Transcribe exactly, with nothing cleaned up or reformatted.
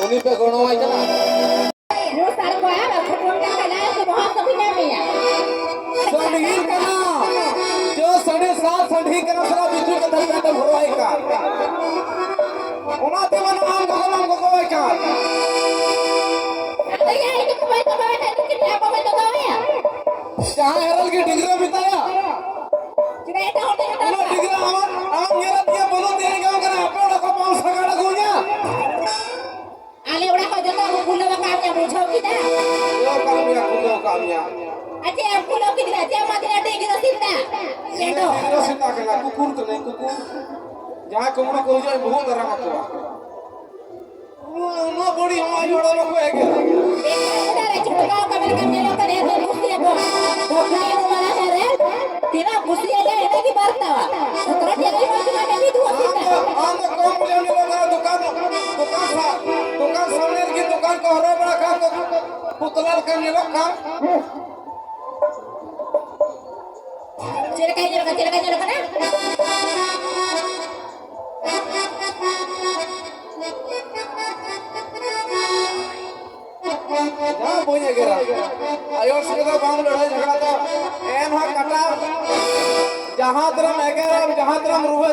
ᱩᱱᱤ ᱯᱮ ᱜᱚᱲᱚᱣᱟᱭ ᱠᱟᱱᱟ᱾ ᱧᱩ ᱥᱟᱨ ᱠᱚᱣᱟ, ᱵᱟᱠᱚ ᱯᱷᱳᱱ ᱠᱟᱱ ᱠᱷᱟᱡ ᱞᱟᱭᱟ ᱠᱚ ᱵᱚᱦᱚᱜ ᱠᱚ ᱵᱷᱤᱸᱫᱟᱹᱲ ᱢᱮᱭᱟ᱾ ᱥᱟᱺᱰᱤ ᱠᱟᱱᱟ᱾ ᱡᱚ ᱥᱟᱺᱰᱤ ᱥᱟᱛ ᱥᱟᱺᱰᱤ ᱠᱟᱱᱟ, ᱥᱟᱞᱟ ᱵᱤᱪᱩ ᱠᱟᱛᱷᱟ ᱠᱟᱛᱮ ᱵᱷᱚᱨᱟᱣ ᱠᱟᱱ᱾ ᱚᱱᱟᱛᱮ ᱢᱟᱱᱮ ᱟᱢ ᱜᱚᱜᱚ ᱵᱟᱢ ᱜᱚᱜᱚᱣᱟᱭ ᱠᱟᱱ᱾ ᱟᱫᱚ ᱭᱟ, ᱤᱧ ᱫᱚ ᱵᱟᱹᱧ ᱜᱚᱜᱚᱣᱟᱭ ᱠᱷᱟᱡ ᱫᱚ ᱪᱮᱫ ᱟᱵᱚ ᱵᱚᱱ ᱜᱚᱜᱚᱣᱟᱭᱟ? ᱡᱟᱦᱟᱸᱭ ᱦᱮᱨᱮᱞ ᱜᱮ ᱰᱤᱝᱨᱟᱹ ᱢᱮᱛᱟᱭᱟ᱾ ᱪᱮᱫᱟᱜ ᱮᱴᱟᱜ ᱦᱚᱲ ᱫᱚ ᱢᱮᱛᱟᱭᱟ? ᱩᱱᱟᱹᱜ ᱰᱤᱝᱨᱟᱹ ᱟᱢᱟᱜ, ᱟᱢ ᱧᱮᱞᱮᱫ ᱜᱮᱭᱟ, ᱵᱟᱹᱱᱩᱜ ᱛᱤᱧ ᱜᱟᱶ ᱠᱟᱱᱟ, ᱟᱯᱮ ᱚᱲᱟᱜ ᱠᱷᱚᱱ ᱵᱟᱢ ᱥᱟᱜᱟᱲ ᱟᱹᱜᱩᱧᱟ᱾ ᱟᱞᱮ ᱚᱲᱟᱜ ᱠᱷᱚᱱ ᱡᱚᱛᱚ ᱠᱚ ᱠᱩᱞᱟᱹᱣ ᱟᱠᱟᱫ ᱢᱮᱭᱟ, ᱵᱩᱡᱷᱟᱹᱣ ᱠᱮᱫᱟ? ᱠᱩᱞᱟᱹᱣ ᱟᱠᱟᱫ ᱢᱮᱭᱟ, ᱠᱩᱞᱟᱹᱣ ᱟᱠᱟᱫ ᱢᱮᱭᱟ᱾ ᱟᱨ ᱪᱮᱫ ᱮᱢ ᱠᱩᱞᱟᱹᱣ ᱠᱮᱫᱤᱧᱟ? ᱪᱮᱫ ᱮᱢ ᱢᱟᱫᱤᱧᱟ? ᱰᱤᱝᱨᱟᱹ ᱥᱤᱢ ᱫᱟ᱾ ᱤᱧ ᱫᱚ ᱪᱮᱫ ᱫᱚ? ᱰᱤᱝᱨᱟᱹ ᱥᱤᱢ ᱫᱟ ᱠᱟᱱᱟ, ᱠᱩᱠᱩᱨ ᱠᱟᱹᱱᱟᱹᱧ, ᱠᱩᱠᱩᱨ᱾ ᱡᱟᱦᱟᱸᱭ ᱠᱩᱢᱵᱽᱲᱩ ᱠᱚ ᱦᱤᱡᱩᱜᱼᱟ, ᱤᱧ ᱵᱚᱦᱚᱜ ᱫᱟᱨᱟᱢ ᱟᱠᱚᱣᱟ᱾ ᱩᱱᱟᱹᱜ, ᱩᱱᱟᱹᱜ ᱵᱟᱹᱲᱤᱡ ᱦᱚᱸ ᱟᱭᱳ ᱦᱚᱲ ᱵᱟᱠᱚ ᱮᱜᱮᱨᱟ᱾ ᱚᱲᱟᱜ ᱨᱮ ᱪᱷᱩᱴᱠᱟᱣ ᱠᱟᱱᱟ, ᱢᱮᱱᱠᱷᱟᱱ ᱧᱮᱞᱚᱜ ᱠᱟᱱᱟ, ᱮᱱᱛᱮ ᱠᱩᱥᱤᱭᱟᱠᱚ᱾ ᱵᱟᱯᱞᱟ ᱤᱧ ᱢᱟᱲᱟᱝ ᱨᱮ ᱛᱤᱱᱟᱹᱜ ᱠᱩᱥᱤᱭᱟᱠᱚ, ᱤᱱᱟᱹᱜ ᱜᱮ ᱵᱟᱨᱛᱟᱣᱟ᱾ ᱥᱚᱛᱨᱚ ᱴᱤ ᱟᱭᱳ ᱦᱚᱲ ᱠᱟᱱᱟ, ᱢᱤᱫ ᱫᱩ ᱟᱢ ᱫᱚ, ᱟᱢ ᱫᱚ ᱠᱚᱢ ᱵᱩᱡᱷᱟᱹᱣ ᱧᱮᱞᱚᱜ ᱠᱟᱱᱟ, ᱫᱚᱠᱟᱱ, ᱫᱚᱠᱟᱱ ᱥᱟ-, ᱫᱚᱠᱟᱱ ᱥᱟᱢᱱᱮ ᱨᱮᱜᱮ ᱫᱚᱠᱟᱱ ᱠᱚ ᱦᱚᱨᱚᱜ ᱵᱟᱲᱟ ᱠᱟᱜ ᱫᱚ ᱯᱩᱛᱞᱟ ᱞᱮᱠᱟ ᱧᱮᱞᱚᱜ ᱠᱟᱱ᱾ ᱪᱮᱫ ᱞᱮᱠᱟᱭ ᱧᱮᱞᱚᱜ ᱠᱟᱱᱟ? ᱪᱮᱫ ᱞᱮᱠᱟᱭ ᱧᱮᱞᱚᱜ ᱠᱟᱱᱟ? ᱡᱟᱦᱟᱸ ᱵᱟᱹᱧ ᱮᱜᱮᱨᱟ᱾ ᱟᱭᱳ ᱥᱚᱸᱜᱮ ᱫᱚ ᱵᱟᱢ ᱞᱟᱹᱲᱦᱟᱹᱭ ᱡᱷᱟᱜᱽᱲᱟ ᱫᱚ᱾ ᱮᱱᱦᱚᱸ ᱠᱟᱴᱟ, ᱡᱟᱦᱟᱸ ᱛᱤᱱᱟᱹᱜ ᱮᱜᱮᱨᱟᱢ, ᱡᱟᱦᱟᱸ ᱛᱤᱱᱟᱹᱜ ᱨᱩᱣᱟᱹ